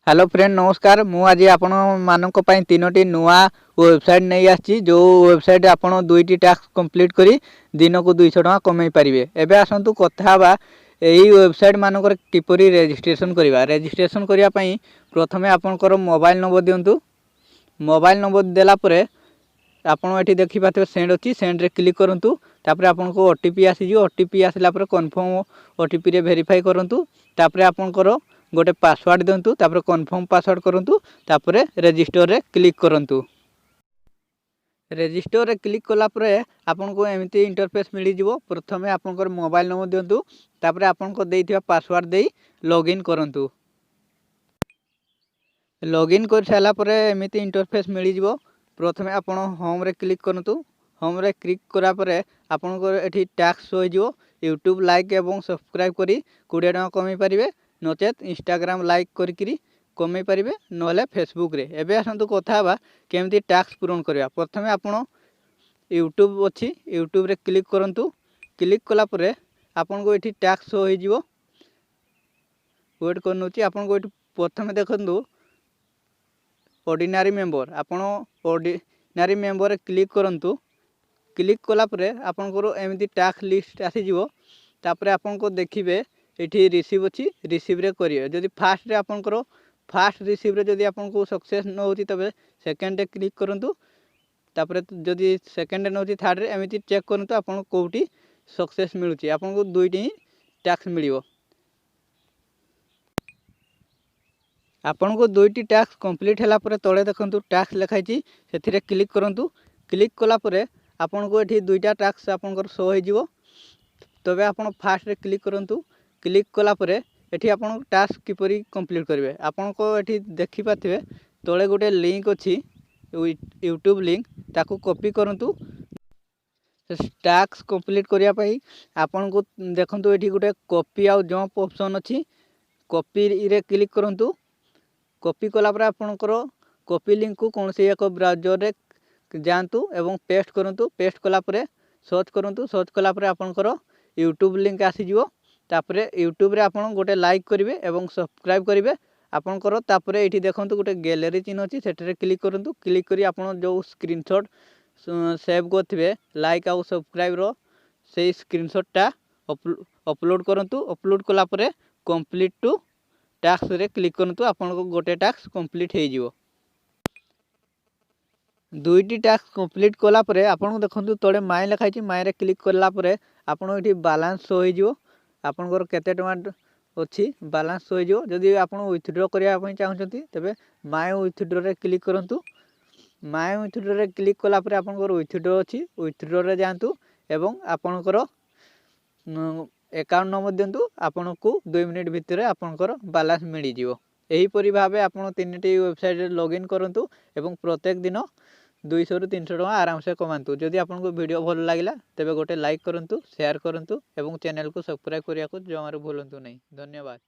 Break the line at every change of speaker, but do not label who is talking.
Hello friend, ନମସ୍କାର। ମୁଁ ଆଜି ଆପଣମାନଙ୍କ ପାଇଁ ତିନୋଟି ନୂଆ ୱେବସାଇଟ୍ ନେଇ ଆସିଛି, ଯେଉଁ ୱେବସାଇଟ୍ ଆପଣ ଦୁଇଟି ଟାସ୍କ କମ୍ପ୍ଲିଟ୍ କରି ଦିନକୁ 200 ଟଙ୍କା କମେଇ ପାରିବେ। ଏବେ ଆସନ୍ତୁ କଥା ହେବା ଏହି ୱେବସାଇଟ୍ ମାନଙ୍କରେ କିପରି ରେଜିଷ୍ଟ୍ରେସନ୍ କରିବା। ରେଜିଷ୍ଟ୍ରେସନ୍ କରିବା ପାଇଁ ପ୍ରଥମେ ଆପଣଙ୍କର ମୋବାଇଲ୍ ନମ୍ବର ଦିଅନ୍ତୁ। ମୋବାଇଲ୍ ନମ୍ବର ଦେଲା ପରେ ଆପଣ ଏଠି ଦେଖିପାରୁଥିବେ ସେଣ୍ଡ ଅଛି। ସେଣ୍ଡରେ କ୍ଲିକ୍ କରନ୍ତୁ। ତାପରେ ଆପଣଙ୍କୁ ଓଟିପି ଆସିଯିବ। ଓଟିପି ଆସିଲା ପରେ କନଫର୍ମ ଓଟିପିରେ ଭେରିଫାଇ କରନ୍ତୁ। ତାପରେ ଆପଣଙ୍କର ଗୋଟେ ପାସୱାର୍ଡ଼ ଦିଅନ୍ତୁ। ତାପରେ କନଫର୍ମ ପାସୱାର୍ଡ଼ କରନ୍ତୁ। ତାପରେ ରେଜିଷ୍ଟରରେ କ୍ଲିକ୍ କରନ୍ତୁ। ରେଜିଷ୍ଟରରେ କ୍ଲିକ୍ କଲା ପରେ ଆପଣଙ୍କୁ ଏମିତି ଇଣ୍ଟରଫେସ୍ ମିଳିଯିବ। ପ୍ରଥମେ ଆପଣଙ୍କର ମୋବାଇଲ୍ ନମ୍ବର ଦିଅନ୍ତୁ। ତାପରେ ଆପଣଙ୍କ ଦେଇଥିବା ପାସୱାର୍ଡ଼ ଦେଇ ଲଗ୍ଇନ୍ କରନ୍ତୁ। ଲଗ୍ଇନ୍ କରିସାରିଲା ପରେ ଏମିତି ଇଣ୍ଟରଫେସ୍ ମିଳିଯିବ। ପ୍ରଥମେ ଆପଣ ହୋମ୍ରେ କ୍ଲିକ୍ କରନ୍ତୁ। ହୋମ୍ରେ କ୍ଲିକ୍ କଲା ପରେ ଆପଣଙ୍କର ଏଠି ଟାସ୍କ ଶୋ ହେଇଯିବ। ୟୁଟ୍ୟୁବ୍ ଲାଇକ୍ ଏବଂ ସବସ୍କ୍ରାଇବ୍ କରି 20 ଟଙ୍କା କମେଇ ପାରିବେ, ନଚେତ୍ ଇନଷ୍ଟାଗ୍ରାମ ଲାଇକ୍ କରିକିରି କମେଇ ପାରିବେ, ନହେଲେ ଫେସବୁକ୍ରେ। ଏବେ ଆସନ୍ତୁ କଥା ହେବା କେମିତି ଟାସ୍କ ପୂରଣ କରିବା। ପ୍ରଥମେ ଆପଣ ୟୁଟ୍ୟୁବ୍ ଅଛି, ୟୁଟ୍ୟୁବ୍ରେ କ୍ଲିକ୍ କରନ୍ତୁ। କ୍ଲିକ୍ କଲା ପରେ ଆପଣଙ୍କୁ ଏଠି ଟାସ୍କ ଶୋ ହେଇଯିବ। ୱେଟ୍ କରିନେଉଛି। ଆପଣଙ୍କୁ ଏଠି ପ୍ରଥମେ ଦେଖନ୍ତୁ ଅର୍ଡ଼ିନାରୀ ମେମ୍ବର। ଆପଣ ଅର୍ଡ଼ିନାରୀ ମେମ୍ବରରେ କ୍ଲିକ୍ କରନ୍ତୁ। କ୍ଲିକ୍ କଲା ପରେ ଆପଣଙ୍କର ଏମିତି ଟାସ୍କ ଲିଷ୍ଟ ଆସିଯିବ। ତାପରେ ଆପଣଙ୍କୁ ଦେଖିବେ ଏଠି ରିସିଭ୍ ଅଛି। ରିସିଭ୍ରେ କରିବେ। ଯଦି ଫାଷ୍ଟରେ ଆପଣଙ୍କର ଫାଷ୍ଟ ରିସିଭ୍ରେ ଯଦି ଆପଣଙ୍କୁ ସକ୍ସେସ୍ ନ ହେଉଛି, ତେବେ ସେକେଣ୍ଡରେ କ୍ଲିକ୍ କରନ୍ତୁ। ତାପରେ ଯଦି ସେକେଣ୍ଡରେ ନ ହେଉଛି, ଥାର୍ଡ଼ରେ, ଏମିତି ଚେକ୍ କରନ୍ତୁ ଆପଣ କେଉଁଠି ସକ୍ସେସ୍ ମିଳୁଛି। ଆପଣଙ୍କୁ ଦୁଇଟି ହିଁ ଟାସ୍କ ମିଳିବ। ଆପଣଙ୍କୁ ଦୁଇଟି ଟାସ୍କ କମ୍ପ୍ଲିଟ୍ ହେଲା ପରେ ତଳେ ଦେଖନ୍ତୁ ଟାସ୍କ ଲେଖା ହେଇଛି, ସେଥିରେ କ୍ଲିକ୍ କରନ୍ତୁ। କ୍ଲିକ୍ କଲା ପରେ ଆପଣଙ୍କୁ ଏଠି ଦୁଇଟା ଟାସ୍କ ଆପଣଙ୍କର ଶୋ ହେଇଯିବ। ତେବେ ଆପଣ ଫାଷ୍ଟରେ କ୍ଲିକ୍ କରନ୍ତୁ। କ୍ଲିକ୍ କଲା ପରେ ଏଠି ଆପଣ ଟାସ୍କ କିପରି କମ୍ପ୍ଲିଟ୍ କରିବେ, ଆପଣଙ୍କ ଏଠି ଦେଖିପାରୁଥିବେ ତଳେ ଗୋଟେ ଲିଙ୍କ୍ ଅଛି, ୟୁଟ୍ୟୁବ୍ ଲିଙ୍କ୍। ତାକୁ କପି କରନ୍ତୁ। ଟାସ୍କ କମ୍ପ୍ଲିଟ୍ କରିବା ପାଇଁ ଆପଣଙ୍କୁ ଦେଖନ୍ତୁ ଏଠି ଗୋଟେ କପି ଆଉ ଜମ୍ପ ଅପସନ୍ ଅଛି। କପିରେ କ୍ଲିକ୍ କରନ୍ତୁ। କପି କଲା ପରେ ଆପଣଙ୍କର କପି ଲିଙ୍କ୍କୁ କୌଣସି ଏକ ବ୍ରାଉଜରରେ ଯାଆନ୍ତୁ ଏବଂ ପେଷ୍ଟ କରନ୍ତୁ। ପେଷ୍ଟ କଲା ପରେ ସର୍ଚ୍ଚ କରନ୍ତୁ। ସର୍ଚ୍ଚ କଲା ପରେ ଆପଣଙ୍କର ୟୁଟ୍ୟୁବ୍ ଲିଙ୍କ୍ ଆସିଯିବ। ତାପରେ ୟୁଟ୍ୟୁବ୍ରେ ଆପଣ ଗୋଟେ ଲାଇକ୍ କରିବେ ଏବଂ ସବସ୍କ୍ରାଇବ୍ କରିବେ ଆପଣଙ୍କର। ତାପରେ ଏଇଠି ଦେଖନ୍ତୁ ଗୋଟେ ଗ୍ୟାଲେରୀ ଚିହ୍ନ ଅଛି, ସେଠାରେ କ୍ଲିକ୍ କରନ୍ତୁ। କ୍ଲିକ୍ କରି ଆପଣ ଯେଉଁ ସ୍କ୍ରିନସଟ୍ ସେଭ୍ କରିଥିବେ ଲାଇକ୍ ଆଉ ସବସ୍କ୍ରାଇବ୍ର, ସେଇ ସ୍କ୍ରିନସଟ୍ଟା ଅପଲୋଡ଼ କରନ୍ତୁ। ଅପଲୋଡ଼ କଲା ପରେ କମ୍ପ୍ଲିଟ୍ ଟୁ ଟାସ୍କରେ କ୍ଲିକ୍ କରନ୍ତୁ। ଆପଣଙ୍କ ଗୋଟେ ଟାସ୍କ କମ୍ପ୍ଲିଟ୍ ହେଇଯିବ। ଦୁଇଟି ଟାସ୍କ କମ୍ପ୍ଲିଟ୍ କଲା ପରେ ଆପଣଙ୍କୁ ଦେଖନ୍ତୁ ତଳେ ମାଇ ଲେଖା ହେଇଛି। ମାଇରେ କ୍ଲିକ୍ କଲା ପରେ ଆପଣ ଏଠି ବାଲାନ୍ସ ଶୋ ହେଇଯିବ। ଆପଣଙ୍କର କେତେ ଟଙ୍କା ଅଛି ବାଲାନ୍ସ ଶୋ ହେଇଯିବ। ଯଦି ଆପଣ ୱିଥଡ୍ର କରିବା ପାଇଁ ଚାହୁଁଛନ୍ତି, ତେବେ ମାଇ ୱିଥଡ୍ରରେ କ୍ଲିକ୍ କରନ୍ତୁ। ମାଇ ୱିଥଡ୍ରରେ କ୍ଲିକ୍ କଲା ପରେ ଆପଣଙ୍କର ୱିଥଡ୍ର ଅଛି, ୱିଥଡ୍ରରେ ଯାଆନ୍ତୁ ଏବଂ ଆପଣଙ୍କର ଆକାଉଣ୍ଟ ନମ୍ବର ଦିଅନ୍ତୁ। ଆପଣଙ୍କୁ 2 ମିନିଟ୍ ଭିତରେ ଆପଣଙ୍କର ବାଲାନ୍ସ ମିଳିଯିବ। ଏହିପରି ଭାବେ ଆପଣ ତିନିଟି ୱେବସାଇଟ୍ରେ ଲଗ୍ଇନ୍ କରନ୍ତୁ ଏବଂ ପ୍ରତ୍ୟେକ ଦିନ 200ରୁ 300 ଟଙ୍କା ଆରାମସେ କମାନ୍ତୁ। ଯଦି ଆପଣଙ୍କୁ ଭିଡ଼ିଓ ଭଲ ଲାଗିଲା, ତେବେ ଗୋଟେ ଲାଇକ୍ କରନ୍ତୁ, ସେୟାର କରନ୍ତୁ ଏବଂ ଚ୍ୟାନେଲକୁ ସବସ୍କ୍ରାଇବ୍ କରିବାକୁ ଜମାରୁ ଭୁଲନ୍ତୁ ନାହିଁ। ଧନ୍ୟବାଦ।